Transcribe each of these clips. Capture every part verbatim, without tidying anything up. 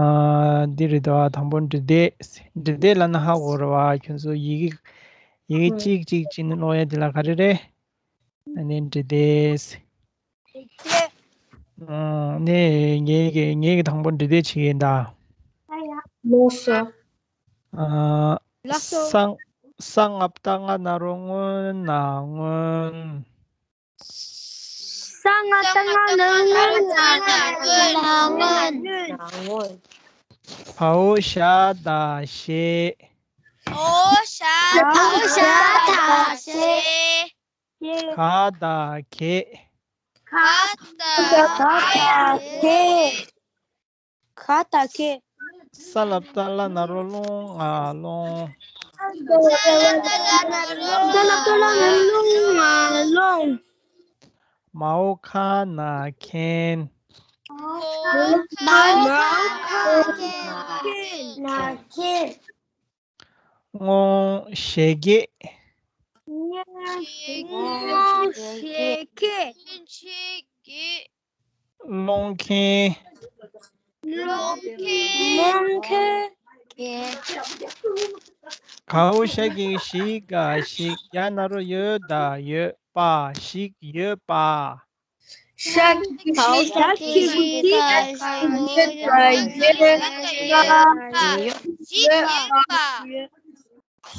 ཨ། འདི་རེད་དོ། དང་པོ་འབྲི་དེབ། འབྲི་དེབ་ལབ་ན་ཧ་གོ་རེད་བ། ཁྱོད་ཚོ་ཡི་གེ་ཡི་གེ་གཅིག་གཅིག་བྱས་ནས་ཀློག་ཡ་དེ་ལ་ག་རེ་རེད། ཨ་ནི་འབྲི་དེབ། ཨ་ནི་ངེད་ཀྱི་ངེད་ཀྱི་དང་པོ་འབྲི་དེབ་བྱེད་ཀྱི་ཡིན་ད། ལགས་སོ། ཨ། ལགས་སོ། ས་ས་ལྔ་བཏགས་སྔ་ན་རོ་སྔོ་ན་སྔོན། ས་ལྔ་བཏགས་སྔ་ན་རོ་སྔོ་ན་སྔོན། བའོ་ཞ་ད་ཞེས། བའོ་ཞ་ད་ཞེས། ག་ད་གད། ག་ད་གད། ག་ད་གད། ས་ལ་བཏགས་སླ་ན་རོ་སློང་ང་སློང་། ས་ལ་བཏགས་སླ་ན་རོ་སློང་ང་སློང་། མའོ་ཁ་ན་མཁན། མའོ་ཁ་ན་མཁན། སྔོན་ཞལ་གྱི། སྔོན་ཞལ་གྱི། སྔོན་ཞལ་གྱི། སློང་མཁན། སློང་མཁན། སློང་མཁན། གའོ་ཞ་གི་ཞིག་ག་ཞིག་ཡ་ན་རོ་ཡོད་ད་ཡོད་པ་ཞིག་ཡོད་པ། ཞ་གི་གའོ་ཞ་གི་ཞིག་ག་ཞིག་ཡོད་ད་ཡོད་པ། ཞིག་ཡོད་པ།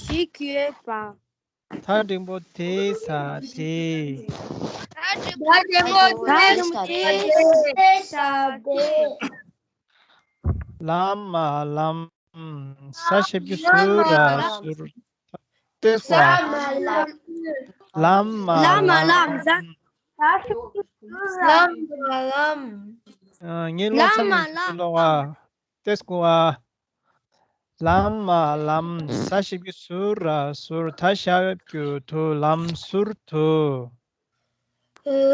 ཞིག་ཡོད་པ། ད་འགྲེང་བུ་དེ་ས་དེ། ད་འགྲེང་བུ་དེ་ས་དེ། ལ་མ་ལམ། ས་ཞབས་ཀྱུ་སུ་ར་སུར། ཏེ་སུ་བ། ལ་མ་ལམ། ལ་མ་ལམ། ལམ། ངའི་ཀློག་ཚར་ནས་ཀློག་ཨ། ཏེ་སུ་བ། ལ་མ་ལམ། ས་ཞབས་ཀྱུ་སུ་ར་སུར། ད་ཞབས་ཀྱུ་དུ། ལམ་ཟུར་དུ།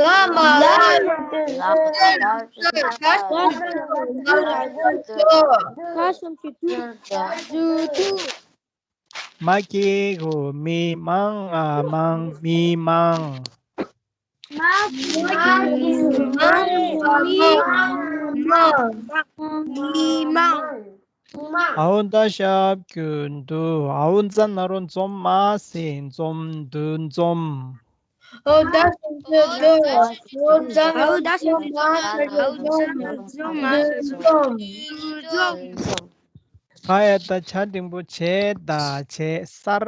ལ་མ་ལམ། ལ་མ་ལམ། ཟུར་དུ། མ་གི་གུ་མི། མ་ང་མང་། མི་མང་། མ་གི་གུ་མི། མ་ང་མང་། མི་མང་། འའོ་ད་ཞབས་ཀྱུ་འདུ། འའོ་ཛ་ན་རོ་འཛོ་མ་ཟེར། འཛོམས། འདུ་འཛོམས། འའོ་ད་ཞབས་ཀྱུ་འདུ། འའོ་ཛ་ན་རོ་འཛོ་མ་ཟེར། འཛོམས། འདུ་འཛོམས། འདུ་འཛོམས། བ་ཡ་བཏགས་བྱ་འགྲེང་བུ་བྱེ་ད་བྱེད། ས་ར་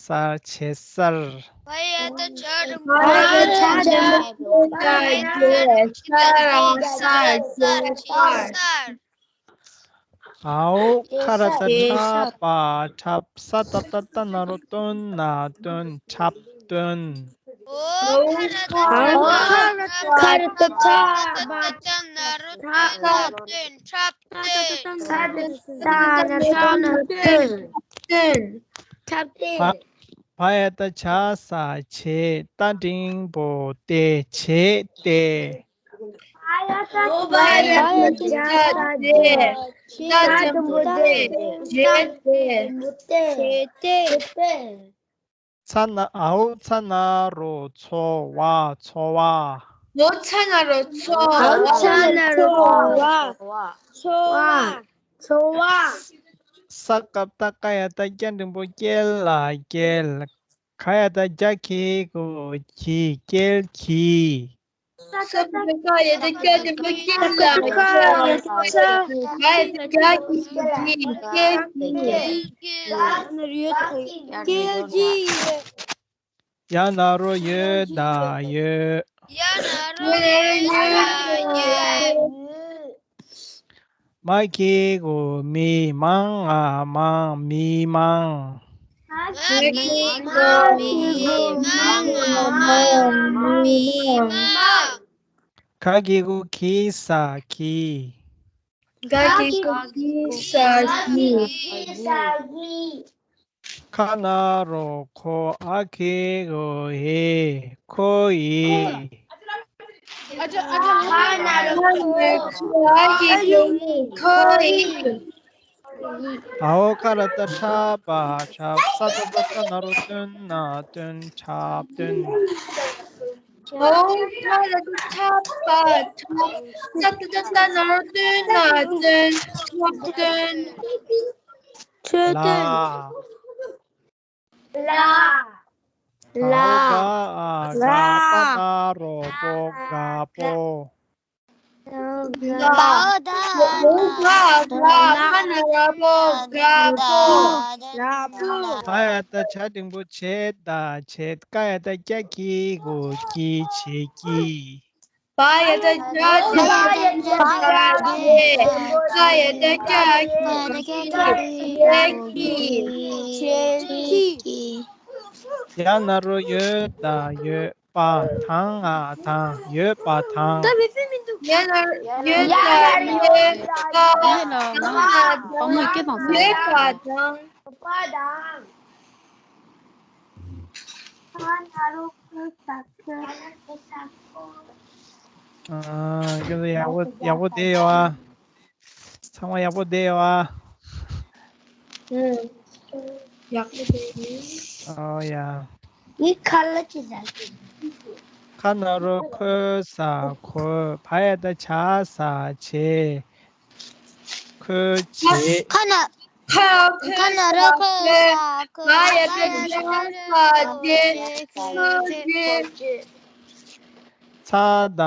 སར། བྱེད་སར། བ་ཡ་བཏགས་བྱ་འགྲེང་བུ་བྱེ་ད་བྱེད། ས་ར་སར། བྱེད་སར། འའོ་ཁ་ར་བཏགས་འཁྲབ་པ་འཁྲབ། ས་ཏ་བཏགས་སྟ་ན་རོ་སྟོ་ན་སྟོན། འཁྲབ་སྟོན། འའོ་ཁ་ར་བཏགས་འཁྲབ་པ་འཁྲབ། ས་ཏ་བཏགས་སྟ་ན་རོ་སྟོ་ན་སྟོན། འཁྲབ་སྟོན། ས་ཏ་བཏགས་སྟ་ན་རོ་སྟོ་ན་སྟོན། འཁྲབ་སྟོན། འཁྲབ་སྟོན། བ་ཡ་བཏགས་བྱ་ས་བྱེད། ཏ་འགྲེང་བུ་ཏེ། བྱེད་དེ། བ་ཡ་བཏགས་བྱ་ས་བྱེད། ཏ་འགྲེང་བུ་ཏེ། བྱེད་དེ། བྱེད་དེ། ཚ་ན། འའོ་ཚ་ན་རོ་འཚོ་བ། འཚོ་བ། འའོ་ཚ་ན་རོ་འཚོ་བ། འཚོ་བ། འཚོ་བ། འཚོ་བ། ས་ཀ་བཏགས་སྐ་ཡ་བཏགས་སྐྱ་འགྲེང་བུ་སྐྱེ་ལ་སྐྱེལ། ག་ཡ་བཏགས་གྱ་གི་གུ་གྱིས། སྐྱེལ་གྱིས། ས་ཀ་བཏགས་སྐ་ཡ་བཏགས་སྐྱ་འགྲེང་བུ་སྐྱེ་ལ་སྐྱེལ། ག་ཡ་བཏགས་གྱ་གི་གུ་གྱིས། སྐྱེལ་གྱིས། སྐྱེལ་གྱིས། ཡ་ན་རོ་ཡོད་ད་ཡོད། ཡ་ན་རོ་ཡོད་ད་ཡོད། མ་གི་གུ་མི། མ་ང་མང་། མི་མང་། མ་གི་གུ་མི། མ་ང་མང་། མི་མང་། ག་གི་གུ་གི་ས་གྱིས། ག་གི་གུ་གི་ས་གྱིས། ཁ་ན་རོ་ཁོ། འ་གི་གུ་འི། ཁོ་ཡིས། འ་གི་གུ་འི། ཁོ་ཡིས། འའོ་ཁ་ར་བཏགས་འཁྲབ་པ་འཁྲབ། ས་ཏ་བཏགས་སྟ་ན་རོ་སྟོ་ན་སྟོན། འཁྲབ་སྟོན། ལ་ཏ་ཁྲ་པ་ཁྲབ། ཏ་ཏ་ཏ་ཏ་ན་རོ་ཏོན་ན་སྟོན། ཁྲབ་སྟོན། ཁྲབ་ལ། སྟོན། ལ། ལ། ག་ཨ་ག་ལ། པ་ན་རོ་པོ་དགའ་པོ། དགའ། བའོ་ད་བའོ་ད་དགའ། པ་ན་རོ་པོ་དགའ་པོ། དགའ་པོ། བ་ཡ་ད་བྱ་འགྲེང་བུ་བྱེ་ད་བྱེད། ཀ་ཡ་ད་ཀྱ་གི་གུ་ཀྱི་བྱེད་ཀྱི། བ་ཡ་ད་བྱ་འགྲེང་བུ་བྱེ་ད་བྱེད། ཀ་ཡ་ད་ཀྱ་གི་གུ་ཀྱི་བྱེད་ཀྱི། བྱེད་ཀྱི། ཡ་ན་རོ་ཡོ་ད་ཡོད། པ་དང་ང་དང་ཡོད་པ་དང་། ཡ་ན་ཡོད་པ་ཡོད་པ་དང་ཡོད་པ་དང་། ཨ། ཁྱོད་ཚོ་ཡག་པོ་ཡག་པོ་བསྡད་ཡོད་ཨ། ཚང་མ་ཡག་པོ་བསྡད་ཡོད་ཨ། ཨུ། ཡག་པོ་བསྡད་ཡོད། ཨོ་ཡ། ངའི་ཁ་ལ་ཅི་ཟ། ཁ་ན་རོ་ཁོ་ས་ཁོ། བ་ཡ་ད་བྱ་ས་བྱེད། ཁོ་བྱེད། ཁ་ན། ཁ་ཁ་ན་རོ་ཁོ་ས་ཁོ། བ་ཡ་ད་བྱ་ས་བྱེད། ཁོ་བྱེད། ཚ་ད་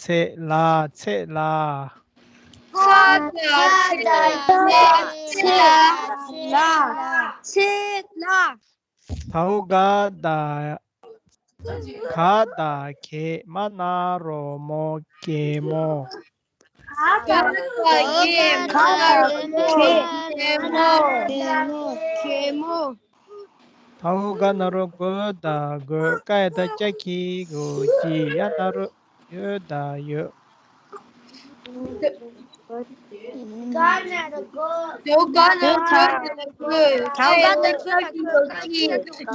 ཚེ་ལ་ཚེ་ལ། ཚ་ད་ཚེ་ལ་ཚེ་ལ། ཚེ་ལ། དའོ་ག་ད་ག་ད་གད། མ་ན་རོ་མོ་གད་མོ། ག་ད་གད། མ་ན་རོ་མོ་གད་མོ། གད་མོ། དའོ་ག་ན་རོ་གོ་ད་གོད། ཀ་ཡ་ད་ཀྱ་གི་གུ་ཀྱི། ཡ་ན་རོ་ཡོ་ད་ཡོད། ག་ན་རོ་གོ། དའོ་ག་ན་རོ་གོ་ད་གོད། ཀ་ཡ་ད་ཀྱ་གི་གུ་ཀྱི།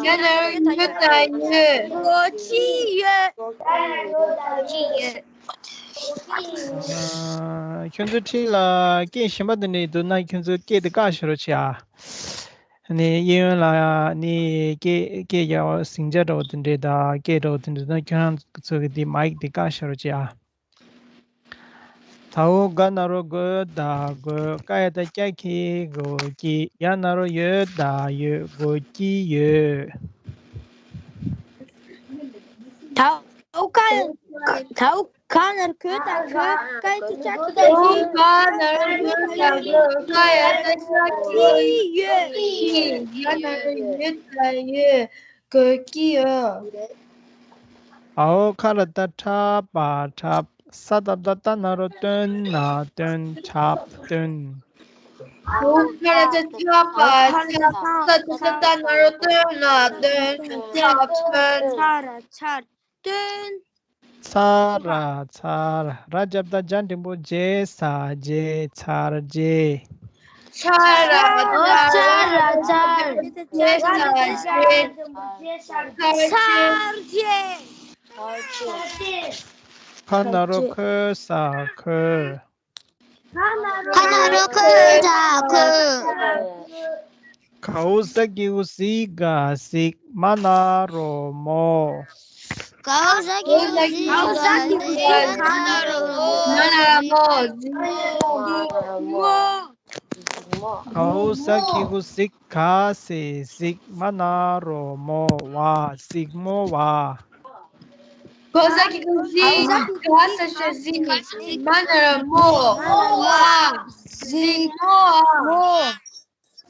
ཡ་ན་རོ་ཡོ་ད་ཡོད། གོ་ཅི་ཡོད། ཨ། ཁྱོད་ཚོའི་འཁྲིས་ལ་སྐད་གཞན་པ་དེ་འདྲ་འདུག་ན། ཁྱོད་ཚོ་སྐད་དེ་བཀག་བཞག་རོགས་བྱེད་ཨ། ནི་གཡས་གཡོན་ལ་ནི་སྐད་སྐད་རྒྱག་ཟིང་ཆ་འདྲ་བོ་དེ་འདྲས་དང་སྐད་འདྲ་བོ་དེ་འདྲས་ན། ཁྱོད་རང་ཚོ་གི་དེ་མའིག་དེ་བཀག་བཞག་རོགས་བྱེད་ཨ། དའོ་ག་ན་རོ་གོ་ད་གོད། ཀ་ཡ་ད་ཀྱ་གི་གུ་ཀྱི། ཡ་ན་རོ་ཡོ་ད་ཡོད། གོ་ཀྱི་ཡོད། དའོ་ག། དའོ་ག་ན་རོ་གོ་ད་གོད། ཀ་ཡ་ད་ཀྱ་གི་གུ་ཀྱི། ག་ན་རོ་གོ་ད་གོད། ཀ་ཡ་ད་ཀྱ་གི་གུ་ཀྱི་ཡོད། ཡ་ན་རོ་ཡོ་ད་ཡོད། གོ་ཀྱི་ཡོད། འའོ་ཁ་ལ་ཏ་ཁྲ་པ་ཁྲབ། ས་ཏ་བཏགས་སྟ་ན་རོ་སྟོ་ན་སྟོན། ཁྲབ་སྟོན། འའོ་ཁ་ལ་ཏ་ཁྲ་པ་ཁྲབ། ས་ཏ་བཏགས་སྟ་ན་རོ་སྟོ་ན་སྟོན། ཁྲབ་སྟོན། ཚ་ར་ཚར། སྟོན། ཚ་ར་ཚར། ར་ཇ་བཏགས་རྗ་འགྲེང་བུ་རྗེ་ས་རྗེ། ཚར་རྗེ། ཚ་ར་ཚར། རྗེ་ས་རྗེ། ཚར་རྗེ། ཁ་ན་རོ་ཁོ་ས་ཁོལ། ཁ་ན་རོ་ཁོ་ས་ཁོལ། གའོ་ཟ་གི་གུ་གཟི་ག་གཟིག། མ་ན་རོ་མོ། གའོ་ཟ་གི་གུ་གཟི་ག་གཟིག། མ་ན་རོ་མོ། གཟིག་མོ། གའོ་ཟ་གི་གུ་གཟི་ག་ས་གཟིག། མ་ན་རོ་མོ་བ། གཟིག་མོ་བ། གའོ་ཟ་གི་གུ་གཟི་ག་ས་ས་གཟིག། མ་ན་རོ་མོ་བ། གཟིག་མོ་བ།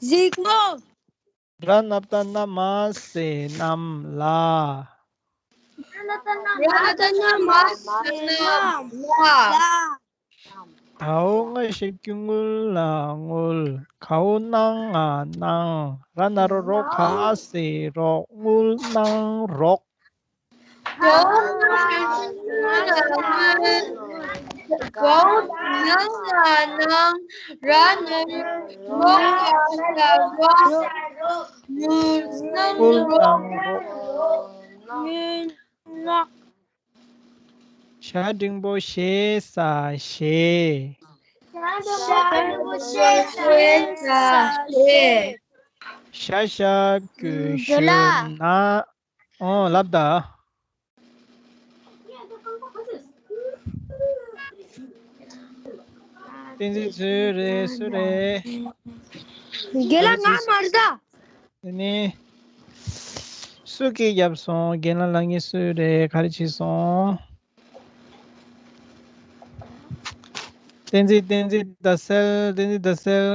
གཟིག་མོ། ར་ན་བཏགས་རྣ་མ་ས་རྣམ་ལ། ར་ན་བཏགས་རྣ་མ་ས་རྣམ་ལ། དའོ་ང་ཞབས་ཀྱུ་ངུ་ལ་ངུལ། གའོ་ན་ང་གནང་། ར་ན་རོ་རོ་ག་ས་རོགས། ངུལ་གནང་རོགས། གའོ་ང་ཞབས་ཀྱུ་ངུ་ལ་ངུལ། གའོ་ན་ང་གནང་། ར་ན་རོ་རོ་ག་ས་རོགས། ངུལ་གནང་རོགས། ངུལ་གནང་རོགས། ངུལ་གནང་། ཞ་འགྲེང་བུ་ཞེ་ས་ཞེས། ཞ་འགྲེང་བུ་ཞེ་ས་ཞེས། ཞ་ཞབས་ཀྱུ་ཞུ་ན། ཨོ་ལབ་ད། བསྟན་འཛིན་སུ་རེད། སུ་རེད། རྒན་ལགས་ང་མ་རེད་ད། དེ་ནི། སུ་སྐད་བརྒྱབ་སོང་། རྒན་ལགས་ལབ་མཁན་སུ་རེད། ག་རེ་བྱས་སོང་། བསྟན་འཛིན། བསྟན་འཛིན་ཟླ་གསལ། བསྟན་འཛིན་ཟླ་གསལ།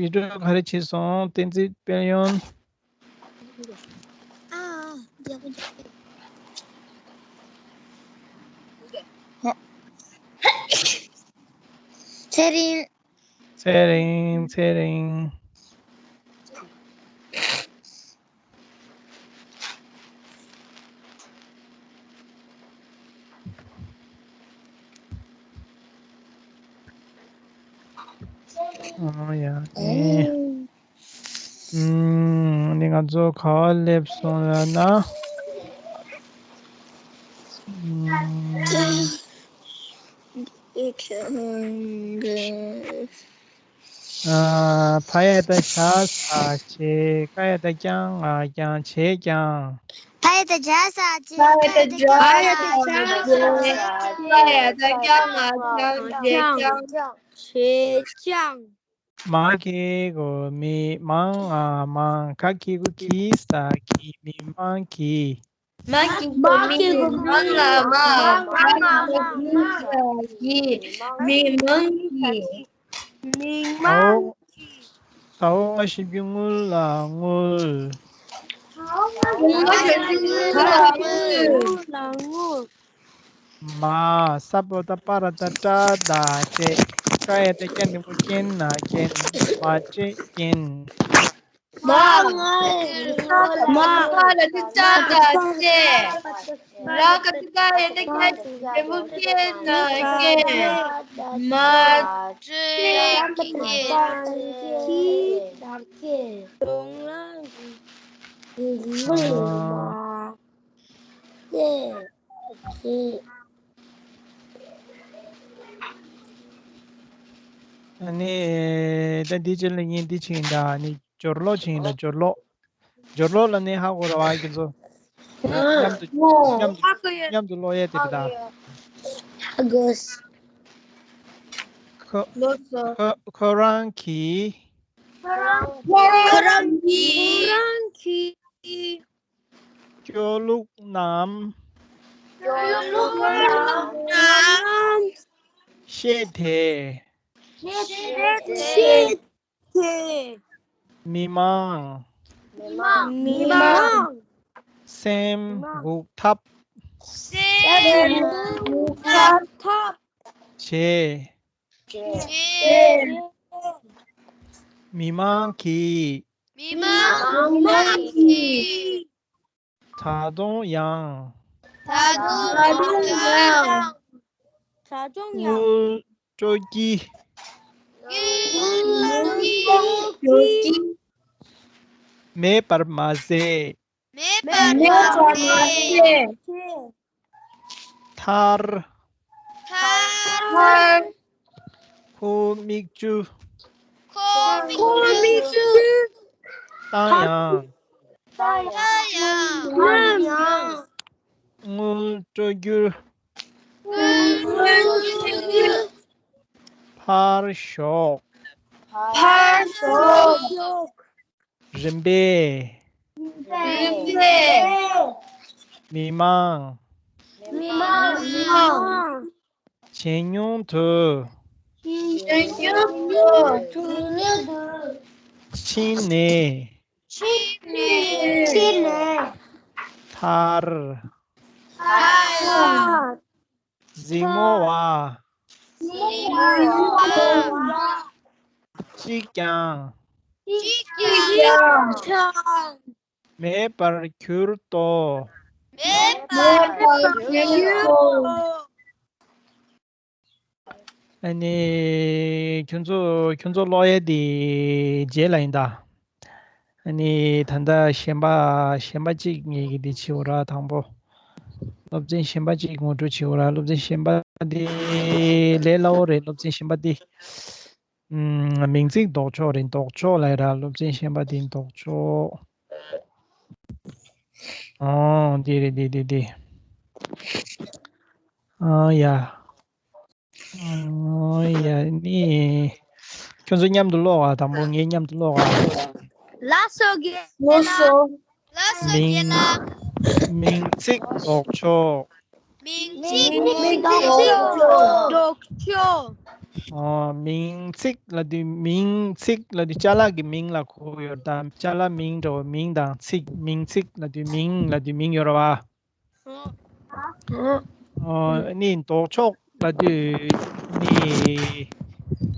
ཡིག་འབྲུ་ག་རེ་བྱས་སོང་། བསྟན་འཛིན་དཔལ་ཡོན། ཚེ་རིང་། ཚེ་རིང་། ཚེ་རིང་། ཨ་ཡ། ཨེ། ཨུམ། ནི་ང་ཚོ་ག་བ་སླེབས་སོང་ལབ་ན། ཨུམ། ཨ། ཕ་ཡ་བཏགས་ཕྱ་ས་བྱེ། ཀ་ཡ་བཏགས་ཀྱང་ང་ཀྱང་བྱེ་ཀྱང་། ཕ་ཡ་བཏགས་ཕྱ་ས་བྱེ། ཕ་ཡ་བཏགས་ཕྱ་ས་བྱེ། ཀ་ཡ་བཏགས་ཀྱང་ང་ཀྱང་བྱེ་ཀྱང་། བྱེ་ཀྱང་། མ་གི་གུ་མི། མང་ང་མང་། ག་གི་གུ་གི་ས་གིས། མི་མང་གིས། མ་གི་གུ་མི། མང་ང་མང་། ག་གི་གུ་གི་ས་གིས། མི་མང་གིས། མི་མང་གིས། ཟ་འོག་ང་ཞབས་ཀྱུ་ངུ་ལ་ངུལ། ཟ་འོག་ང་ཞབས་ཀྱུ་ངུ་ལ་ངུལ། ངུ་ལ་ངུལ། མ། ས་བ་བཏགས་སྦ་ར་བཏགས་སྦྲ་ད་སྦྲེ། ཀ་ཡ་བཏགས་སྐྱ་འགྲེང་བུ་སྐྱེ་ན་སྐྱེན། མ་སྦྲེ་སྐྱེན། མ། མ། ས་ག་བཏགས་སྦ་ར་བཏགས་སྦྲ་ད་སྦྲེ། ར་ག་བཏགས་རྒ་ཡ་བཏགས་རྒྱ་འགྲེང་བུ་རྒྱ་ན་རྒྱན། མ་སྦྲེ་སྐྱེན། ཨ་ནི། ད་འདི་རྗེས་ལ་ངས་འདི་བྱིན་ད། ཨ་ནི་སྦྱོར་ཀློག་བྱིན་ད། སྦྱོར་ཀློག་སྦྱོར་ཀློག་ལ་ནི་ཧ་གོ་ར་བ། ཁྱེད་ཚོ་མཉམ་དུ་མཉམ་དུ་མཉམ་དུ་ཀློག་ཡས་དེ་རེད་ད། ཁོ་ཁོ་ཁོ་རང་གིས། ཁོ་རང་གིས། ཁོ་རང་གིས། སྐྱོ་ལུགས་རྣམས། སྐྱོ་ལུགས་རྣམས། བཤད་དེ། བཤད་དེ། མི་མང་། མི་མང་། སེམས་འགུག་ཐབས། སེམས་འགུག་ཐབས། བྱེད། བྱེད། མི་མང་གིས། མི་མང་གིས། ད་དུང་ཡང་། ད་དུང་ཡང་། ད་དུང་ཡང་། དངུལ་སྤྲོད་ཀྱི། དངུལ་སྤྲོད་ཀྱི། མེད་པར་མ་ཟད། མེད་པར་མ་ཟད། མཐར། མཐར། ཁོ་མིག་ཆུ། ཁོ་མིག་ཆུ། བཏང་ཡང་། བཏང་ཡང་། དངུལ་སྤྲོད་རྒྱུར། དངུལ་སྤྲོད་རྒྱུར། ཕར་ཞོག་ཕར་ཞོག་རིམ་པས། རིམ་པས། མི་མང་། མི་མང་། ཇེ་ཉུང་དུ། ཇེ་ཉུང་དུ། ཕྱིན་ནས། ཕྱིན་ནས། མཐར། མཐར། གཟིགས་མོ་བ། གཟིགས་མོ་བ། གཅིག་ཀྱང་། གཅིག་ཀྱང་། མེད་པར་གྱུར་ཏོ། མེད་པར་གྱུར་ཏོ། ཨ་ནི། ཁྱོད་ཚོ་ཁྱོད་ཚོ་ཀློག་ཡས་དེ་རྗེས་ལ་ཡིན་ད། ཨ་ནི་ད་ལྟ་གཞན་པ་གཞན་པ་གཅིག་ངེད་ཀྱི་འདི་བྱེད་འོ་ར། དང་པོ་སློབ་ཚན་གཞན་པ་གཅིག་ངོ་སྤྲོད་བྱེད་འོ་ར། སློབ་ཚན་གཞན་པ་འདི་ལས་སླ་བོ་རེད། སློབ་ཚན་གཞན་པ་འདི་ཨམ། མིང་ཚིག་ལྡོག་ཕྱོགས་རེད། ལྡོག་ཕྱོགས་ལ་ཡིན་ར། སློབ་ཚན་གཞན་པ་འདི་ལྡོག་ཕྱོགས། ཨོ་འདི་རེད། འདི་འདི་འདི། ཨ་ཡ། ཨོ། ཡ་ནི། ཁྱོད་ཚོ་མཉམ་དུ་ཀློག་ཨ། དང་པོ་ངས་མཉམ་དུ་ཀློག་ཨ། ལགས་སོ་རྒན་ལགས་སོ། ལགས་སོ་རྒན་ལགས། མིང་། མིང་ཚིག་ལྡོག་ཕྱོགས། མིང་ཚིག་མིང་ཚིག་ལྡོག་ཕྱོགས། ཨོ། མིང་ཚིག་ལབ་དུས། མིང་ཚིག་ལབ་དུས་ཅ་ལག་གི་མིང་ལ་གོ་གི་ཡོད་དམ། ཅ་ལག་མིང་འདྲ་བོ། མིང་དང་ཚིག་མིང་ཚིག་ལབ་དུས་མིང་ལབ་དུས་མིང་ཡོད་རེད་བ། ཨོ། ཨོ། ནི་ལྡོག་ཕྱོགས་ལབ་དུས་ནི།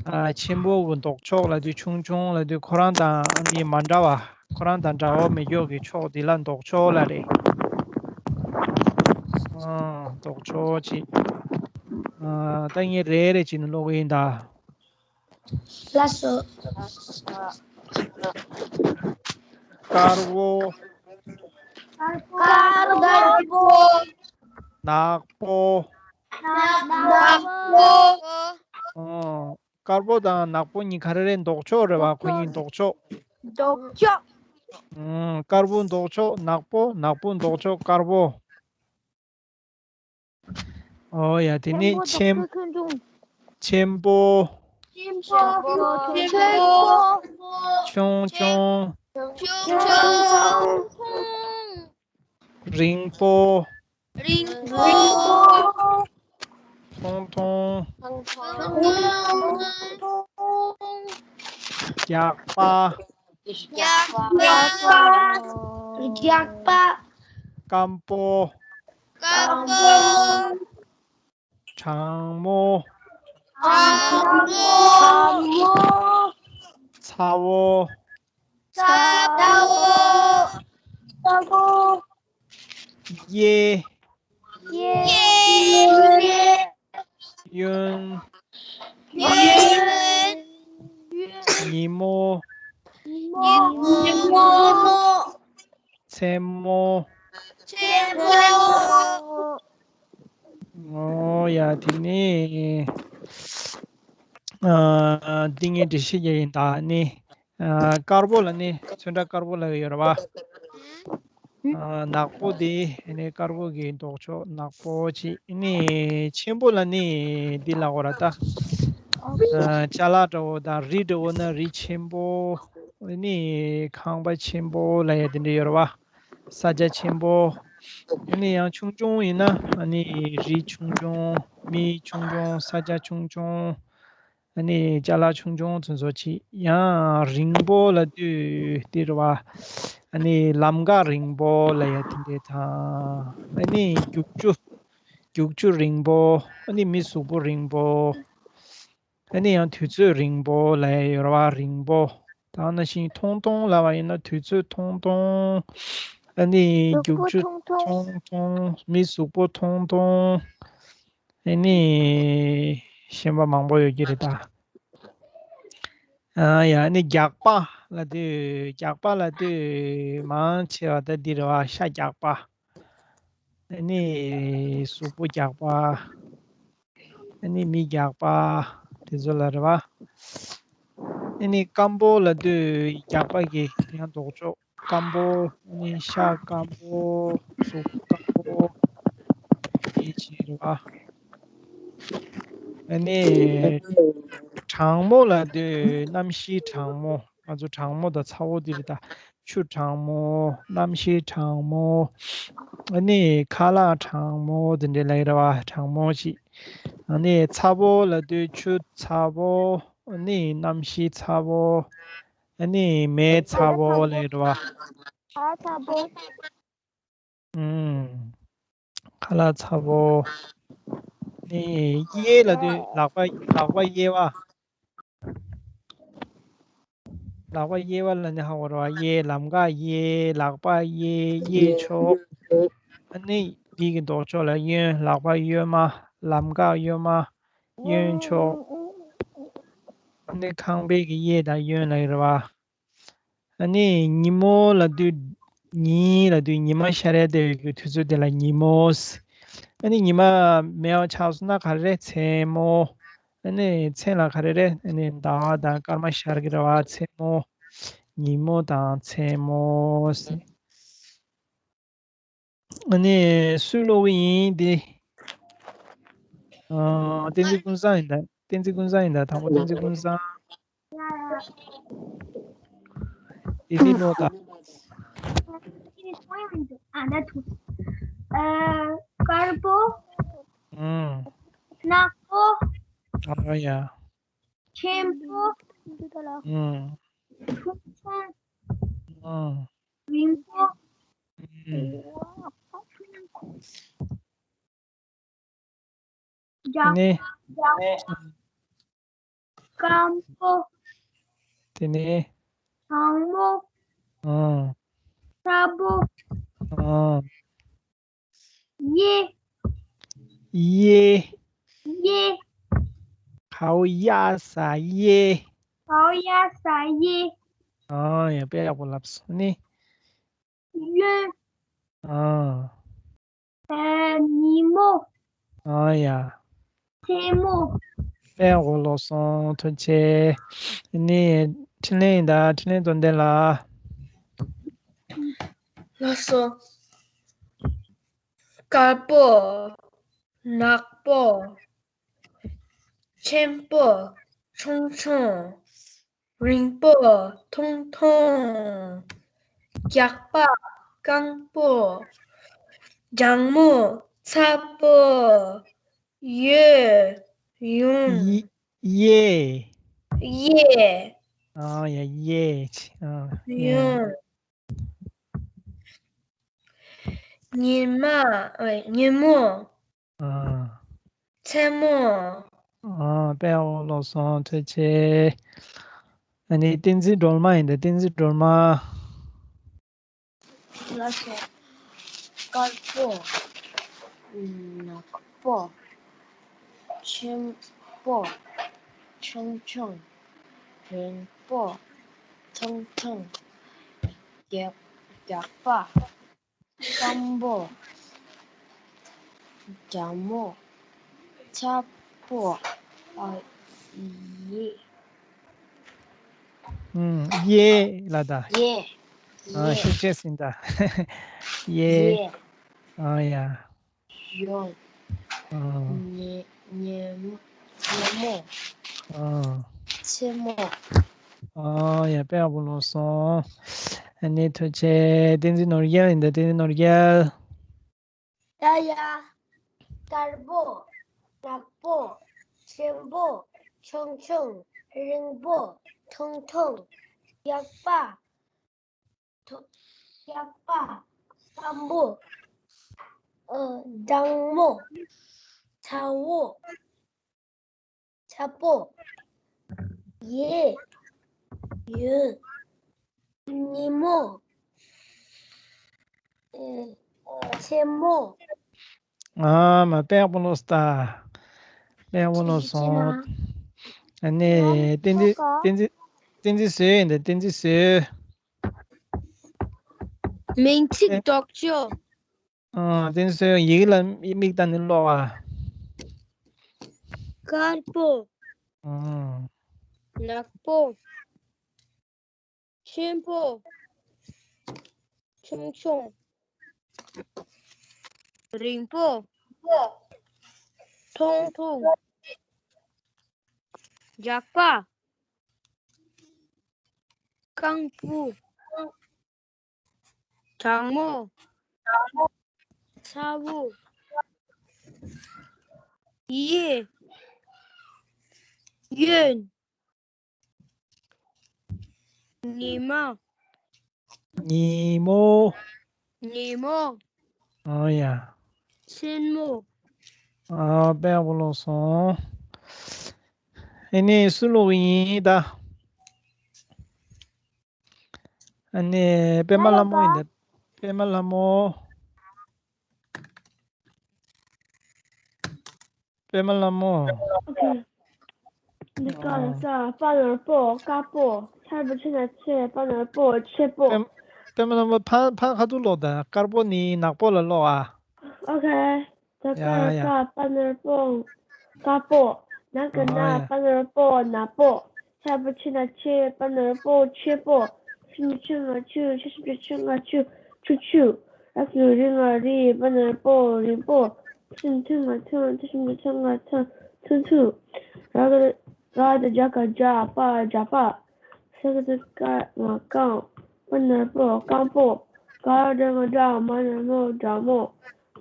ཨ། ཆེན་པོ་གི་ལྡོག་ཕྱོགས་ལབ་དུས། ཆུང་ཆུང་ལབ་དུས་ཁོ་རང་དང་ནི་མ་འདྲ་བ། ཁོ་རང་དང་འདྲ་བ་མེད་ཀྱོག་གི་ཕྱོགས་འདི་ལ་ལྡོག་ཕྱོགས་ལབ་རེད། ཨ། ལྡོག་ཕྱོགས་ཅིག་ཨ། ད་ངས་རེ་རེ་བྱས་ནས་ཀློག་གི་ཡིན་ད། ལགས་སོ། དཀར་པོ། དཀར་པོ། ནག་པོ། ནག་པོ། ཨོ། དཀར་པོ་དང་ནག་པོ་གཉིས་ག་རེ་རེད། ལྡོག་ཕྱོགས་རེད་བ། ཁོ་གཉིས་ལྡོག་ཕྱོགས། ལྡོག་ཕྱོགས། ཨང་། དཀར་པོ་ལྡོག་ཕྱོགས་ནག་པོ། ནག་པོ་ལྡོག་ཕྱོགས་དཀར་པོ། ཨོ་ཡ། དེ་ནས་ཆེན། ཆེན་པོ། ཆེན་པོ། ཆུང་ཆུང་། ཆུང་ཆུང་། རིང་པོ། རིང་པོ། ཐུང་ཐུང་། ཐུང་ཐུང་། རྒྱགས་པ། རྒྱགས་པ། རྒྱགས་པ། སྐམ་པོ། སྐམ་པོ། གྲང་མོ། གྲང་མོ། ཚ་བོ། ཚ་བོ། ཚ་བོ། གཡས། གཡས། གཡོན། གཡོན། ཉིན་མོ། ཉིན་མོ། མཚན་མོ། མཚན་མོ། ཨོ་ཡ། དེ་ནས་ཨ། འདི་ངས་འགྲེལ་བཤད་རྒྱག་ཡིན་ད། ནི། ཨ། དཀར་པོ་ལ་ནི་ཚོན་ཁྲ་དཀར་པོ་ལབ་ཡོད་རེད་བ། ཨ། ནག་པོ་དེ་ནི་དཀར་པོ་གི་ལྡོག་ཕྱོགས་ནག་པོ་ཅིག་ནི། ཆེན་པོ་ལ་ནི་འདི་ལབ་དགོས་རེད་ད། ཨ། ཅ་ལག་འདྲ་བོ་དང་རི་འདྲ་བོ་ན་རི་ཆེན་པོ། ནི་ཁང་པ་ཆེན་པོ་ལབ་ཡ་དེ་འདྲ་ཡོད་རེད་བ། ས་ཆ་ཆེན་པོ། ནི་ཡང་ཆུང་ཆུང་ཡིན་ན་ནི་རི་ཆུང་ཆུང་། མི་ཆུང་ཆུང་། ས་ཆ་ཆུང་ཆུང་། ཨ་ནི་ཅ་ལག་ཆུང་ཆུང་ཚོ་ཚོ་ཅིག་ཡང་རིང་པོ་ལབ་དུས་དེ་རེད་བ། ཨ་ནི་ལམ་ཁ་རིང་པོ་ལབ་ཡ་དེ་འདྲ་དང་། ཨ་ནི་རྒྱུག་ཆུ། རྒྱུག་ཆུ་རིང་པོ། ཨ་ནི་མི་གཟུགས་པོ་རིང་པོ། ཨ་ནི་ཡང་དུས་ཚོད་རིང་པོ་ལབ་ཡ་ཡོད་རེད་བ། རིང་པོ། ད་ནང་བཞིན་ཐུང་ཐུང་ལབ་པ་ཡིན་ན་དུས་ཚོད་ཐུང་ཐུང་། ཨ་ནི་རྒྱུག་ཆུ་ཐུང་ཐུང་། མི་གཟུགས་པོ་ཐུང་ཐུང་། ཨ་ནི་གཞན་པ་མང་པོ་ཡོད་ཀྱི་རེད་ད། ཨ་ཡ། ཨ་ནི་རྒྱགས་པ་ལབ་དུས། རྒྱགས་པ་ལབ་དུས་མང་ཆེ་བ་ད་འདི་རེད་བ། ཤ་རྒྱགས་པ། ཨ་ནི་གཟུགས་པོ་རྒྱགས་པ། ཨ་ནི་མི་རྒྱགས་པ། དེ་ཚོ་ལ་རེད་བ། ཨ་ནི་སྐམ་པོ་ལབ་དུས་རྒྱགས་པ་གི་ཡང་ལྡོག་ཕྱོགས། སྐམ་པོ། ཨ་ནི་ཤ་སྐམ་པོ། གཟུགས་སྐམ་པོ། དེ་བྱས་རེད་བ། ཨ་ནི་གྲང་མོ་ལབ་དུས་གནམ་གཤིས་གྲང་མོ། ང་ཚོ་གྲང་མོ་དང་ཚ་བོ་འདི་རེད་ད། ཆུ་གྲང་མོ། གནམ་གཤིས་གྲང་མོ། ཨ་ནི་ཁ་ལག་གྲང་མོ་དེ་འདྲ་ལབ་ཀྱི་རེད་བ། གྲང་མོ་ཞིག་ཨ་ནི་ཚ་བོ་ལབ་དུས་ཆུ་ཚ་བོ། ཨ་ནི་གནམ་གཤིས་ཚ་བོ། ཨ་ནི་མེ་ཚ་བོ་ལབ་ཀྱི་རེད་བ། ཨ། ཚ་བོ། ཨུམ། ཁ་ལག་ཚ་བོ། ནི་གཡས་ལབ་དུས་ལག་པ། ལག་པ་གཡས་པ། ལག་པ་གཡས་པ་ལབ་ནི་ཧ་གོ་རེད་བ། གཡས། ལམ་ཁ་གཡས། ལག་པ་གཡས། གཡས་ཕྱོགས། ཨ་ནི་འདི་གི་ལྡོག་ཕྱོགས་ལ་གཡོན། ལག་པ་གཡོན་མ། ལམ་ཁ་གཡོན་མ། གཡོན་ཕྱོགས། ཨ་ནི་ཁང་པའི་གི་གཡས་དང་གཡོན་ལབ་ཀྱི་རེད་བ། ཨ་ནི་ཉིན་མོ་ལབ་དུས། ཉིན་ལབ་དུས་ཉི་མ་ཤར་ཡ་དེ་ཡོད་ཀྱི་དུས་ཚོད་དེ་ལ་ཉིན་མོ་ཟེར། ཨ་ནི་ཉི་མ་མེད་པ་ཆགས་སོང་ན་ག་རེ་རེད། མཚན་མོ། ཨ་ནི་མཚན་ལ་ག་རེ་རེད། ཨ་ནི་ཟླ་བ་དང་སྐར་མ་ཤར་གྱི་རེད་བ། མཚན་མོ། ཉིན་མོ་དང་མཚན་མོ་ཟེར། ཨ་ནི་སུས་ཀློག་གི་ཡིན་དེ། ཨ། བསྟན་འཛིན་ཀུན་བཟང་ཡིན་ད། བསྟན་འཛིན་ཀུན་བཟང་ཡིན་ད། དང་པོ་བསྟན་འཛིན་ཀུན་བཟང་། དེ་དེ་ཀློག་ད། ཨ་ད་ཐུ། ཨ་དཀར་པོ། ཨུམ། ནག་པོ། ཨ་ཡ། ཆེན་པོ། ཨུམ། ཆུང་ཆུང་། ཨུམ། རིང་པོ། ཨུམ། དེ་ནས། སྐམ་པོ། དེ་ནས། གྲང་མོ། ཨང་། ཚ་པོ། ཨང་། གཡས། གཡས། གཡས། གའོ་ཡ་ས་གཡས། གའོ་ཡ་ས་གཡས། ཨང་། ཡ་དཔེ་ཡག་པོ་ལབ་སོང་ནི། གཡོན། ཨང་། ཨ། ཉིན་མོ། ཨང་། ཡ། མཚན་མོ། དཔེ་ཡག་པོ་ལབ་སོང་། ཐུགས་རྗེ་ཆེ། ནི་འཕྲིན་ལས་ཡིན་ད། འཕྲིན་ལས་རྡོར་གདན་ལགས། ལགས་སོ། དཀར་པོ། ནག་པོ། ཆེན་པོ། ཆུང་ཆུང་། རིང་པོ། ཐུང་ཐུང་། རྒྱགས་པ། སྐམ་པོ། གྲང་མོ། ཚ་པོ། གཡོན། གཡོན། གཡས། གཡས། ཨ་ཡ། གཡས། ཨ། གཡོན། ཉི་མ། ཨ། ཉིན་མོ། ཨ། མཚན་མོ། ཨ། དཔེ་ཡག་པོ་ལབ་སོང་། ཐུགས་རྗེ་ཆེ། ཨ་ནི་བསྟན་འཛིན་སྒྲོལ་མ་ཡིན་ད། བསྟན་འཛིན་སྒྲོལ་མ། ལགས་སོ། དཀར་པོ། ནག་པོ། ཆེན་པོ། ཆུང་ཆུང་། རིང་པོ། ཐུང་ཐུང་། རྒྱགས། རྒྱགས་པ། སྐམ་པོ། གྲང་མོ། ཚ་པོ། ཨ། གཡས། ཨུམ། གཡས་ལ་ད། གཡས། ཨ། གཡས། ཤུགས་ཆེ་ཟིན་ད། གཡས། གཡས། ཨ་ཡ། གཡོན། ཨ། ཉི། ཉི། ཉིན་མོ། ཨ། མཚན་མོ། ཨ་ཡ། དཔེ་ཡག་པོ་ལབ་སོང་། ཨ་ནི་ཐུགས་རྗེ་ཆེ། བསྟན་འཛིན་ནོར་རྒྱལ་ཡིན་ད། བསྟན་འཛིན་ནོར་རྒྱལ། ཡ་ཡ། དཀར་པོ། ནག་པོ། ཆེན་པོ། ཆུང་ཆུང་། རིང་པོ། ཐུང་ཐུང་། རྒྱགས་པ། ཐོ། རྒྱགས་པ། སྐམ་པོ། ཨ། གྲང་མོ། ཚ་བོ། ཚ་པོ། གཡས། གཡོན། ཉིན་མོ། ཨེ། མཚན་མོ། ཨ་མ། དཔེ་ཡག་པོ་ལབ་སོང་། དཔེ་ཡག་པོ་ལབ་སོང་། ཨ་ནི་བསྟན་འཛིན། བསྟན་འཛིན། བསྟན་འཛིན་བཟོས་ཡིན་ད། བསྟན་འཛིན་བཟོས། མིང་ཚིག་ཨེ། ལྡོག་ཕྱོགས། ཨ། བསྟན་འཛིན་བཟོས། ཡི་གེ་ལ་མིག་བལྟས་ནས་ཀློག་ཨ། དཀར་པོ། ཨ། ནག་པོ། ཆེན་པོ། ཆུང་ཆུང་། རིང་པོ། ཐུང་ཐུང་། རྒྱགས་པ། སྐམ་པོ། གྲང་མོ། ཚ་བོ། གཡས། གཡོན། ཉི་མ། ཉིན་མོ། ཉིན་མོ། ཨོ་ཡ། མཚན་མོ། ཨ། དཔེ་ཡག་པོ་ཀློག་སོང་། ཨེ་ནས་སུ་ཀློག་གི་ཡིན་ད། ཨ་ནས་པད་མ་ལྷ་མོ་ཡིན་ད། པད་མ་ལྷ་མོ། པད་མ་ལྷ་མོ། ཨོ་ཁེ། འདི་ག་ལ་ས། པ་ནོར་པོ། དཀར་པོ། ཆར་པོ་ཆེ་ན་ཆེ། པ་ནོར་པོ། ཆེ་པོ། པད། པད་མ་ལྷ་མོ། ཕ། ཕ་ཁ་ཐུག་ཀློག་ད། དཀར་པོ་ནི་ནག་པོ་ལ་ཀློག་ཨ། ཨོ་ཁེ། ད་ག་ཡ་ཡ། ས། པ་ནོར་པོ། དཀར་པོ། ན་ག་ན། ཨ་ཡ། པ་ནོར་པོ། ནག་པོ། ཆར་པོ་ཆེ་ན་ཆེ། པ་ནོར་པོ། ཆེ་པོ། ཆུ་མོ་ཆུང་ང་ཆུ། ཆུ་ཤིང་ཆུ་ཆུང་ང་ཆུ། ཆུ་ཆུ། ར་ཤུ་རི་ང་རི། པ་ནོར་པོ། རིང་པོ། ཐུ་ཤིང་ཐུང་ང་ཐུང་། ཐུ་ཤིང་ཐུང་ང་ཐུང་། ཐུང་ཐུང་། ར་ག་ར་བཏགས་རྒ་ག་རྒྱ། པ་རྒྱ་པ། ས་ག་བཏགས་སྐ་མ་སྐམ། པ་ན་རོ་པོ་སྐམ་པོ། ག་ར་བཏགས་གྲ་གྲ་མ་ན་མོ་གྲ་མོ།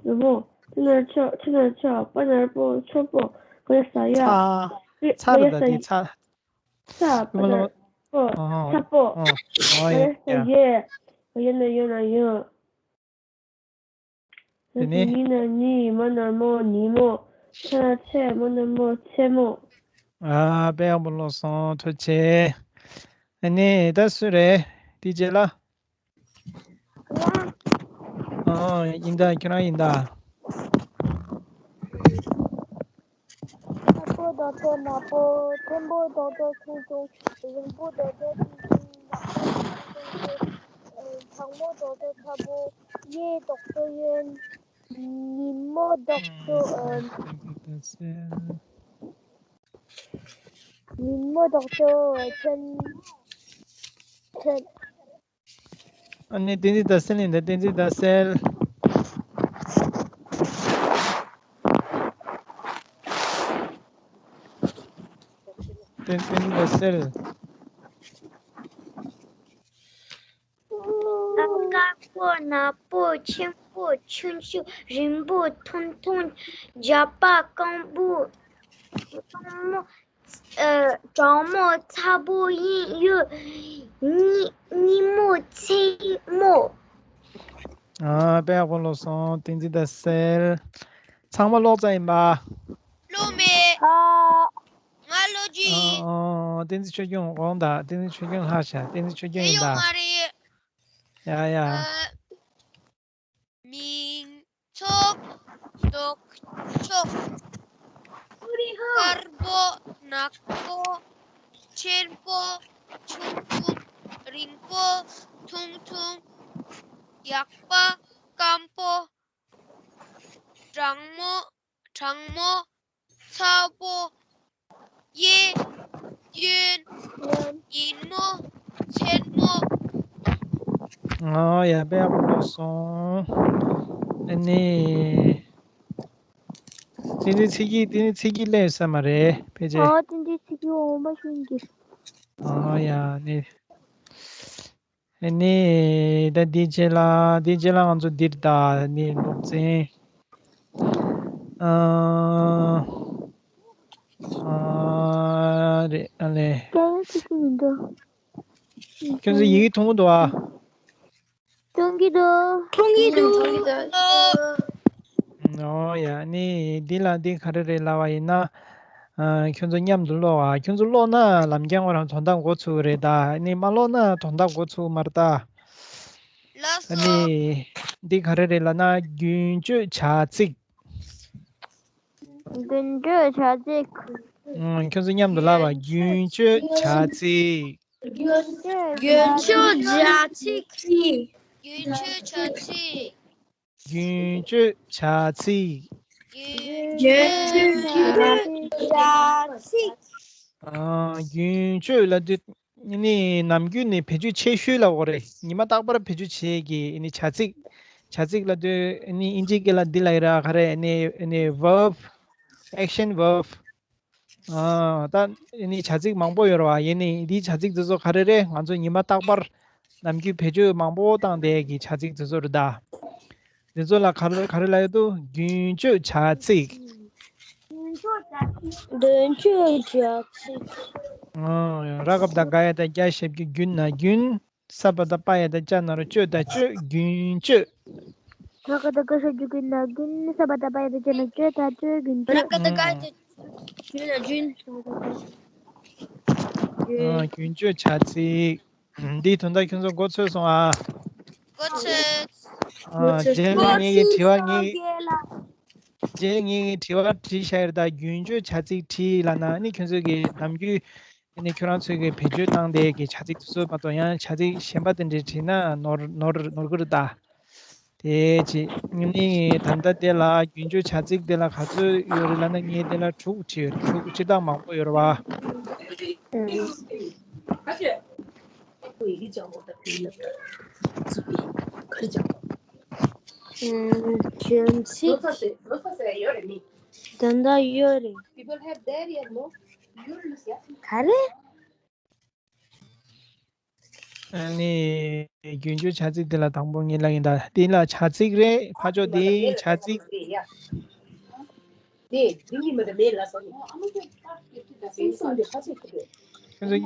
གྲ་མོ། ཚ་ན་རོ་ཚོ་ཚ་ན་རོ་ཚོ། པ་ན་རོ་པོ་ཚོ་པོ། ག་ཡ་ས་ཡ། ཚ་ག་ཡ་ཚ་རེད་ད་ས་དེ་ཡ། ཚ། ཚ། པ་ན་རོ་པོ་ཨ་ཧོ། ཚ་པོ། ཨ་ཧོ། ག་ཡ་ཡ་ས་ཡ། ཡ། ག་ཡ་ན་ཡོ་ན་ཡོ། དེ་ནས། ཉི་ན་ཉི། མ་ན་མོ་ཉི་མོ། ཚ་ན་ཚེ། མ་ན་མོ་ཚེ་མོ། ཨ། དཔེ་ཡག་པོ་ཀློག་སོང་། ཐུགས་རྗེ་ཆེ། ཨ་ནི་ད་སུ་རེད། དེའི་རྗེས་ལ། ཨོ། ཡིན་ད། ཁྱོད་རང་ཡིན་ད། དཀར་པོ་བཏགས་དཀར་དཀར་པོ། ཆེན་པོ་བཏགས་ཆེན་ཆེན། རིང་པོ་བཏགས་རིང་ཆུང་ཆུང་། ནག་པོ་བཏགས་ནག་ཆུང་ཆུང་། གྲང་མོ་བཏགས་གྲང་ཚ་པོ། གཡས་བཏགས་གཡོན། ཉིན་མོ་བཏགས། ཨ། ཉིན་མོ་བཏགས་མཚན། མཚན། ཨ་ནི་བསྟན་འཛིན་ཟླ་གསལ་ཡིན་ད། བསྟན་འཛིན་ཟླ་གསལ། བསྟན་བསྟན་འཛིན་ཟླ་གསལ། དཀར་པོ་ནག་པོ། ཆེན་པོ་ཆུང་ཆུང་། རིང་པོ་ཐུང་ཐུང་། རྒྱ་པ་སྐམ་པོ། གྲང་མོ། ཨ། གྲང་མོ་ཚ་པོ་ཡིན་ཡོད། ཉི་ཉིན་མོ་མཚན་མོ། ཨ། དཔེ་ཡག་པོ་ཀློག་སོང་། བསྟན་འཛིན་ཟླ་གསལ། ཚང་མ་ཀློག་ཚར་ཡིན་པ། ཀློག་མེད། ཨ། ང་ཀློག་རྒྱུ་ཡིན། ཨ། ཨ། བསྟན་འཛིན་ཆོས་སྐྱོང་འོང་ད། བསྟན་འཛིན་ཆོས་སྐྱོང་ལྷག་ཤག་བསྟན་འཛིན་ཆོས་སྐྱོང་ཡིན་ད། དེ་ཡོད་མ་རེད། ཡ་ཡ། ཨ། མིང་ཚོགས། ལྡོག་ཕྱོགས། དཀར་པོ་ནག་པོ། ཆེན་པོ་ཆུང་ཆུང་། རིང་པོ་ཐུང་ཐུང་། ཡག་པ་སྐམ་པོ། གྲང་མོ་གྲང་མོ། ཚ་པོ། གཡས། གཡོན། ཉིན་མོ། མཚན་མོ། ཨོ་ཡ། དཔེ་ཡག་པོ་ཀློག་སོང་། ཨ་ནི། དེ་ནི་ཚིག་གི་དེ་ནི་ཚིག་གི་ལས་ས་མ་རེད་ཕལ་ཆེར། ཨོ། དེ་འདྲའི་ཚིག་གི་འོ་མ་ཤོད་ཀྱི། ཨོ་ཡ་ནི། ཨ་ནི་ད་འདིའི་རྗེས་ལ། འདིའི་རྗེས་ལ་ང་ཚོ་འདིར་ད་ནི་སློབ་ཚན། ཨ། ཨ། རེད། ཨ་ལེ། ཀྱང་ཡང་ཅི་ཞིག་མི་འདུག་ཁྱོད་ཚོ་ཡི་གེ་མཐོང་གི་འདུག་ཨ། མཐོང་གི་འདུག་མཐོང་གི་འདུག་ཨོ་ཡ། ནི་འདི་ལ་འདི་ག་རེ་རེད་ལབ་པ་ཡིན་ན། ཨ། ཁྱོད་ཚོ་མཉམ་དུ་ཀློག་ཨ། ཁྱོད་ཚོ་ཀློག་ན་ལམ་རྒྱང་ཁོ་རང་དོན་དག་གོ་ཚུགས་རེད་ད། ནི་མ་ཀློག་ན་དོན་དག་གོ་ཚུགས་མ་རེད་ད། ལགས་སོ། ནི་འདི་ག་རེ་རེད་ལབ་ན་རྒྱུན་སྤྱོད་བྱ་ཚིག་རྒྱུན་སྤྱོད་བྱ་ཚིག་ཨང་། ཁྱོད་ཚོ་མཉམ་དུ་ལབ་པ། རྒྱུན་སྤྱོད་བྱ་ཚིག་རྒྱུན་སྤྱོད་བྱ་ཚིག་རྒྱུན་སྤྱོད་བྱ་ཚིག་རྒྱུན་སྤྱོད་བྱ་ཚིག་རྒྱུན་སྤྱོད་བྱ་ཚིག་ཨང་། རྒྱུན་སྤྱོད་ལབ་དུས་ནི་ནམ་རྒྱུན་ནས་བེད་སྤྱོད་བྱེད་ཤུལ་ལབ་དགོས་རེད། ཉི་མ་རྟག་པར་བེད་སྤྱོད་བྱེད་ཀྱི་ནི་བྱ་ཚིག་བྱ་ཚིག་ལབ་དུས་ནི་ཨིན་ཇིའི་སྐད་ལ་འདི་ལབ་ཡ་ར་ག་རེ་ནི་ནི་verb action verb ཨ། ད་ནི་བྱ་ཚིག་མང་པོ་ཡོད་རེད་བ། ཡིན་ནའི་འདིའི་བྱ་ཚིག་དེ་ཚོ་ག་རེ་རེད། ང་ཚོ་ཉི་མ་རྟག་པར་ནམ་རྒྱུན་བེད་སྤྱོད་མང་པོ་བཏང་བསྡད་ཀྱི་བྱ་ཚིག་དེ་ཚོ་རེད་ད། དེ་ཚོ་ལ་ག་རེ་ག་རེ་ལབ་ཡོད་དོ། རྒྱུན་སྤྱོད་བྱ་ཚིག་རྒྱུན་སྤྱོད་བྱ་ཚིག་ཨ། ར་ག་བཏགས་རྒ་ཡ་བཏགས་རྒྱ་ཞབས་ཀྱུ་རྒྱུ་ན་རྒྱུན། ས་བ་བཏགས་སྤ་ཡ་བཏགས་སྤྱ་ན་རོ་སྤྱོད་བཏགས་སྤྱོད། རྒྱུན་སྤྱོད། ར་ག་བཏགས་རྒ་ཞབས་ཀྱུ་རྒུ་ན་རྒུན། ས་བ་བཏགས་སྦ་ཡ་བཏགས་སྦྱ་ན་སྦྱོད་བཏགས་སྦྱོད། རྒྱུན་སྤྱོད། ར་ག་བཏགས་རྒ་ཡ་བཏགས་རྒྱུ་ན་རྒྱུན། ཨ། རྒྱུན་སྤྱོད་བྱ་ཚིག་འདིའི་དོན་དག་ཁྱོད་ཚོ་མགོ་ཚོས་སོང་ཨ། མགོ་ཚོས། ཨ། རྗེས་ལ་ངེད་ཀྱིས་དྲི་བ་ངེད་ཀྱིས། རྗེས་ངེད་ཀྱིས་དྲི་བ་དྲིས་བཞག་ཡོད་ད། རྒྱུན་སྤྱོད་བྱ་ཚིག་དྲིས་ལབ་ན་ནི་ཁྱོད་ཚོས་ཀྱི་ནམ་རྒྱུན་ཨ་ནི་ཁྱོད་རང་ཚོས་ཀྱི་བེད་སྤྱོད་བཏང་བསྡད་ཀྱི་བྱ་ཚིག་དེ་ཚོ་མ་གཏོགས་ཡང་བྱ་ཚིག་གཞན་པ་དེ་འདྲ་དྲིས་ན་ནོར་ནོར་ནོར་གི་རེད་ད། དེ་བྱས་ནི་ད་ལྟ་དེ་ལ་རྒྱུན་སྤྱོད་བྱ་ཚིག་དེ་ལ་ག་ཚོད་ཡོད་རེད་ལབ་ན་ངས་དེ་ལ་དྲུག་བྲིས་ཡོད་རེད། དྲུག་སྤྱིར་བཏང་མང་པོ་ཡོད་རེད་བ། ཨུམ། བྱ་ཚིག་ད་ལྟ་ཡོད་རེད། ག་རེ། ཨ་ནི་རྒྱུན་སྦྱོར་བྱ་ཚིག་འདི་ལ་དང་པོ་ངས་ལབ་ཡིན་ད། འདི་ལ་བྱ་ཚིག་རེད། ཕར་ཕྱོགས་འདི་བྱ་ཚིག་ཁྱོད་ཚོ་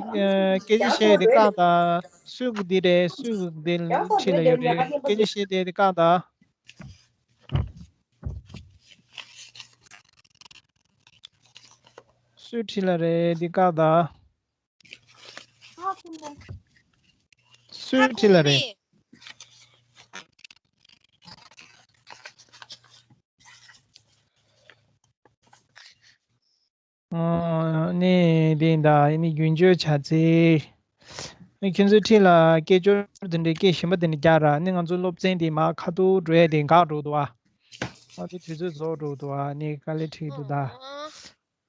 སྐད་ཆ་བཤད་དེ་བཀག་ད། སུས་འདི་རེད། སུས་འདི་ཁྲིད་ལ་ཡོད་རེད། སྐད་ཆ་བཤད་དེ་དེ་བཀག་ད། སུས་ཁྲིད་ལ་རེད། འདི་བཀག་ད། སུས་ཁྲིད་ལ་རེད། ཨོ་ནི་འདི་འདྲ་ཡིན་ནི་རྒྱུན་སྦྱོར་བྱ་ཚིག་ཨ་ནི་ཁྱོད་ཚོའི་འཁྲིས་ལ་སྐད་ཅོར་དེ་འདྲའི་སྐད་གཞན་པ་དེ་འདྲ་རྒྱག་ར། ཨ་ནི་ང་ཚོ་སློབ་ཚན་དེ་མར་ཁ་ཐུག་འགྲོ་ཡ་དེ་འགག་འགྲོ་འདུག་ཨ། ང་ཚོ་དུས་ཚོད་རྫོགས་འགྲོ་འདུག་ཨ། ཨ་ནི་དཀའ་ལས་འཕྲད་འདུག་ད།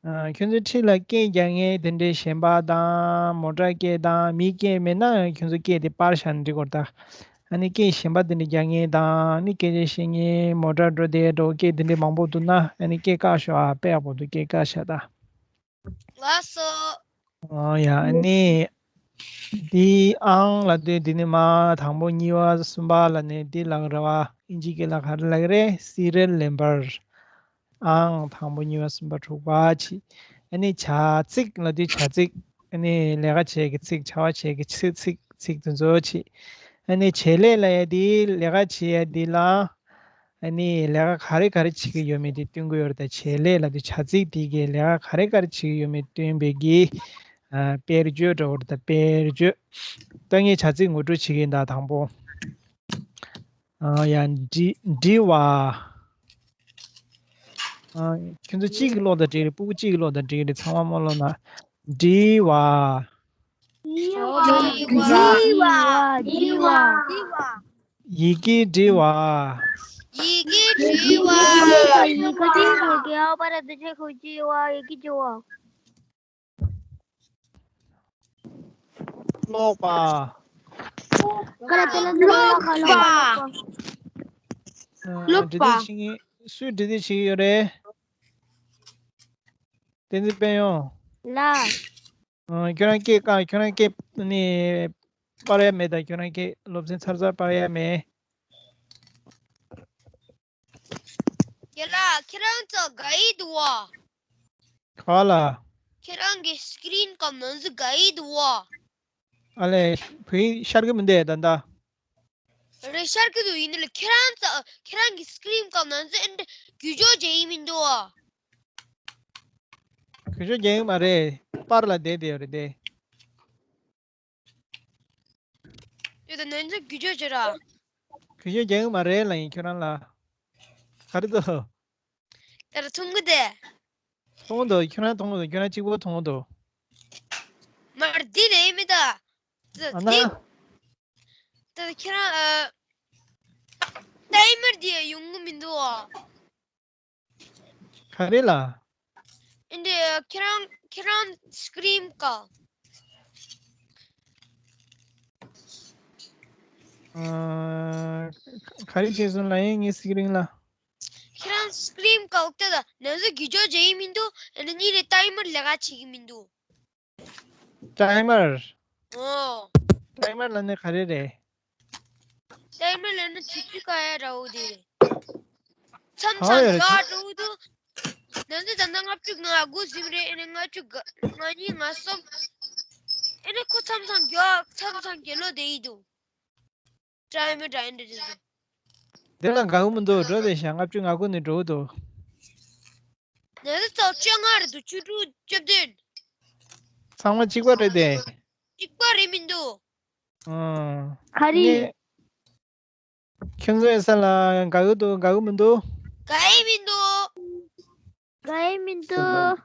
ཨ་ཁྱོད་ཚོའི་འཁྲིས་ལ་སྐད་རྒྱག་མཁན་དེ་འདྲའི་གཞན་པ་དང་། མོ་ཊ་སྐད་དང་མིའི་སྐད་མེད་ན་ཁྱོད་ཚོ་སྐད་དེ་སྤར་བཞག་ན་འགྲིག་གི་རེད་ད། ཨ་ནི་སྐད་གཞན་པ་དེ་འདྲ་རྒྱག་མཁན་དང་། ཨ་ནི་སྐད་ཆ་བཤད་མཁན། མོ་ཊ་འགྲོ་དེ་འགྲོ། སྐད་དེ་འདྲ་མང་པོ་འདུག་ན་ཨ་ནི་སྐད་བཀག་ཤོག་ཨ། དཔེ་ཡག་པོ་འདུག་སྐད་བཀག་བཞག་ད། ལགས་སོ། ཨོ་ཡ། ཨ་ནི་འདི་ཨང་ལབ་དུས་འདི་ནི་མར་དང་པོ་གཉིས་པ་གསུམ་པ་ལབ་ནས་འདི་ལབ་རེད་བ། ཨིན་ཇི་སྐད་ལ་ག་རེ་ལབ་ཀྱི་རེད། སི་རི་ཡལ་ནམ་བར། ཨང་དང་པོ་གཉིས་པ་གསུམ་པ་དྲུག་པ་བྱས། ཨ་ནི་བྱ་ཚིག་ལབ་དུས་བྱ་ཚིག་ཨ་ནི་ལས་ཀ་བྱེད་ཀྱི་ཚིག་བྱ་བ་བྱེད་ཀྱི་ཚིག་ཚིག་ཚིག་དེ་ཚོ་བྱས། ཨ་ནི་བྱེད་ལས་ལབ་ཡ་དེ་ལས་ཀ་བྱེད་ཡ་དེ་ལ། ཨ་ནི་ལས་ཀ་ག་རེ་ག་རེ་བྱེད་ཀྱི་ཡོད་མེད་དེ་སྟོན་གྱི་ཡོད་རེད་ད། བྱེད་ལས་ལབ་དུས་བྱ་ཚིག་དེ་གའི་ལས་ཀ་ག་རེ་ག་རེ་བྱེད་ཀྱི་ཡོད་མེད་སྟོན་པའི་གི་ཨ་དཔེར་བརྗོད་འདྲ་བོ་རེད་ད། དཔེར་བརྗོད། ད་ངས་བྱ་ཚིག་ངོ་སྤྲོད་བྱེད་ཀྱི་ཡིན་ད། དང་པོ། ཨ་ཡ། འབྲི་འབྲི་བ། ཨ་ཁྱོད་ཚོ་གཅིག་གིས་ཀློག་དང་འགྲིག་རེད། སྤུ་གུ་གཅིག་གིས་ཀློག་དང་འགྲིག་རེད། ཚང་མ་མ་ཀློག་ན། འབྲི་བ། འབྲི་བ། འབྲི་བ། འབྲི་བ། ཡི་གེ་འབྲི་བ། ཡི་གེ་འབྲི་བ། ཡི་གེ་འབྲི་བ། ཡི་གེ་འབྲི་བ། ཀློག་པ། ཀློག་པ། ཀློག་པ། ཨ་འབྲི་དེབ་ཤེས་མཁན། སུས་འབྲི་དེབ་ཤེས་ཀྱི་ཡོད་རེད། བསྟན་འཛིན་དཔལ་ཡོན། ལགས། ཨ་ཁྱོད་རང་སྐད་བཀག་ཁྱོད་རང་སྐད་ནི་སྤར་ཡ་མེད་ད། ཁྱོད་རང་སྐད་སློབ་ཚན་ཚར་ཚར་སྤར་ཡ་མེད། རྒན་ལགས། ཁྱེད་རང་ཚོ་དགའ་ཡི་འདུག་བ། ག་ལ། ཁྱེད་རང་གི་སི་ཀི་རིན་སྐམ་ནང་བཞིན་དགའ་ཡི་འདུག་བ། ཨ་ལས། བོད་ཡིག་ཤར་གི་མི་འདུག་ད་ལྟ། རེད། ཤར་གི་འདུག་ཡིན་ནའི་ཁྱེད་རང་ཚོ་ཁྱེད་རང་གི་སི་ཀི་རིན་སྐམ་ནང་བཞིན་ཨེ་འདྲ་བརྒྱུད་སྦྱོར་བྱེད་ཡི་མི་འདུག་བ། བརྒྱུད་སྦྱོར་རྒྱག་གི་མ་རེད། པར་ལ་བསྡད་བསྡད་ཡོད་རེད་དེ། དེ་ད་ནན་ཙོ་བརྒྱུད་སྦྱོར་བྱེད་ར། བརྒྱུད་སྦྱོར་རྒྱག་གི་མ་རེད་ལབ་ཡིན་ཁྱོད་རང་ལ། ག་རེ་འདུག་ད་ར་མཐོང་གི་དེ། མཐོང་གི་འདུག་ཁྱོད་རང་མཐོང་གི་འདུག་ཁྱོད་རང་གཅིག་པོ་མཐོང་གི་འདུག་མར་འདི་ལས་མི་ད། ད་ཨ་ན། འདི། ད་ཁྱེད་རང་ཨ། ཏའི་མར་འདི་ཡོང་གི་མི་འདུག་ཨ། ག་རེ་ལ། ཨིན་དེ་ཁྱེད་རང་ཁྱེད་རང་སི་ཀི་རིན་ཀ་ཨ། ག་རེ་བྱས་སོང་ལབ་ཡིན་ངའི་སི་ཀི་རིན་ལ། ཁྱེད་རང་སི་ཀི་རིན་ཀ་འོག་ཏུ་ད་ནང་བཞིན་བརྒྱུད་སྦྱོར་བྱེད་ཡི་མི་འདུག་ཨ་ནི་གཉིས་ལས་ཏའི་མར་ལས་ཀ་བྱེད་ཀྱི་མི་འདུག་ཏའི་མར། ཨོ། ཏའི་མར་ལབ་ནི་ག་རེ་རེད། ཏའི་མར་ལབ་ན་དུས་ཚོད་བཀག་ཡ་འདྲ་བོ་དེ་རེད། མཚམས་མཚམས་ཡོད་རེད། རྒྱག་འགྲོ་གི་འདུག་ནང་བཞིན་ད་ལྟ་ལྔ་བཅུ་ང་དགུ་ཟིན་རེད། ཨེ་ནས་ལྔ་བཅུ་ང་གཉིས་ང་གསུམ། ཨེ་ནས་ཁོ་མཚམས་མཚམས་རྒྱག་མཚམས་མཚམས་རྒྱག་ལོ་དེ་ཡི་འདུག་ཏའི་མར་འདྲ་ཡིན་འདྲ་འདྲ་འདྲ། འདི་ལ་དགའ་བོ་མི་འདུག་འགྲོ་དེ་ཤ་ལྔ་བཅུ་ང་དགུ་ནས་འགྲོ་གི་འདུག་ནང་བཞིན་ཚོ་བཅོ་ལྔ་རེད་འདུག་བཅུ་དྲུག་བཅུ་བདུན། ཚང་མ་གཅིག་པ་རེད་དེ། གཅིག་པ་རེད་མི་འདུག་ཨང་། ག་རེ། ཁྱོད་ཚོའི་ས་ལ་དགའ་གི་འདུག་དགའ་གི་མི་འདུག་དགའ་ཡི་མི་འདུག་དགའ་ཡི་མི་འདུག་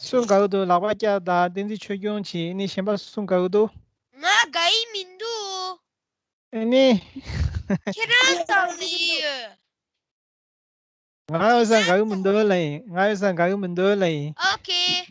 སུ་དགའ་གི་འདུག་ལག་པ་བཀྱག་དང་བསྟན་འཛིན་ཆོས་སྐྱོང་བྱས་ནས་གཞན་པ་སུ་དགའ་གི་འདུག་ང་དགའ་ཡི་མི་འདུག་ཨ་ནི། ཁྱེད་རང་ཚོ་ལ་ཡོད། ང་ཡོད་ས་དགའ་གི་མི་འདུག་ལབ་ཡིན། ང་ཡོད་ས་དགའ་གི་མི་འདུག་ལབ་ཡིན། ཨོ་ཁེ།